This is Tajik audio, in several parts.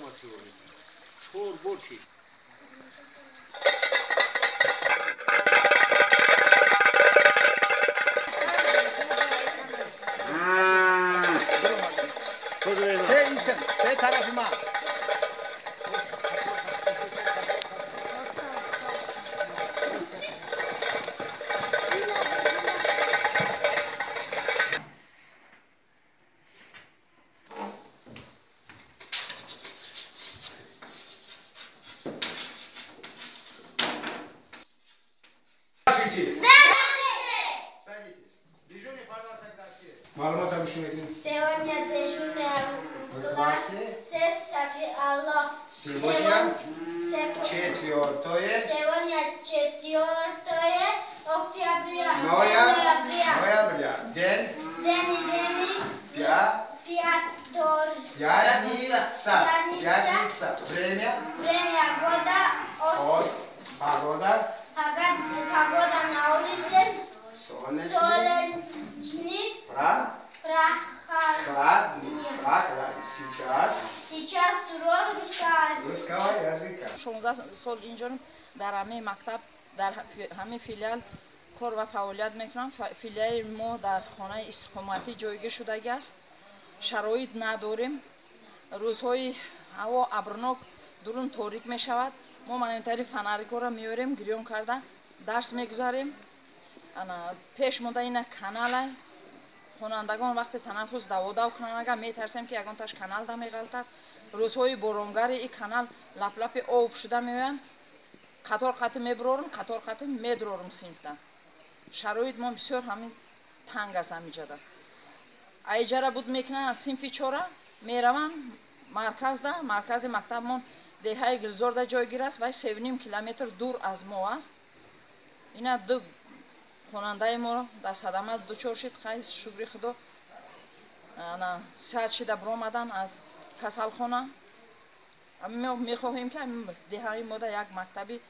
ма тайёр мекунам. 4 бор шид. Се тарафима. Садитесь. Дежурный, пожалуйста, к доске. Сегодня дежурный в классе. Сегодня 4 Сегодня 4 октября. Ноября. День. Пятница. Пятница. Время. Время года. Осень. Погода. Погода на улице. Солнечный. Прохладный. Сейчас. Сейчас урок русского языка. 16 сол инҷо дар ҳамаи мактаб, дар ҳамаи филиал кор ва фаъолият мекунам. Филиали мо дар хонаи истиқоматӣ ҷойгир шудагӣ аст. Шароит надорем. Рӯзҳои ҳаво абрнок, дурун торик мешавад. Мо манитари фонарикҳоро меорем, гирён карда дарс мегузарем. Пеш монда ина канала. Хонандагон вақти танаффус даводав кунанд, агар метарсем ки ягонташ канал да меғалтад. Рӯзҳои боронгари и канал лаплапи об шуда меоянд. Қатор қати мебурорум, қатор қати медурорум синфда. Шароит мо бисёр ҳамин танг аст ҳамиҷода. Аиҷара буд мекунанд синфи 4, меравам марказда, маркази мактабмон деҳаи Гулзорда ҷойгир аст ва 3.5 километр дур аз мо аст. Ина ду хонандаи мо дар садама дучор шид. Хай, шукри худо, ана сиҳат шида биромадан аз касалхона. Мо мехоҳем ки деҳаи мода як мактаби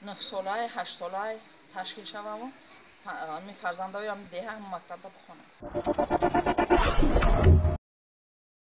9-солаи, 8-солаи ташкил шававу ҳамин фарзандои ҳамин деҳа ҳамин мактабда бихонанд.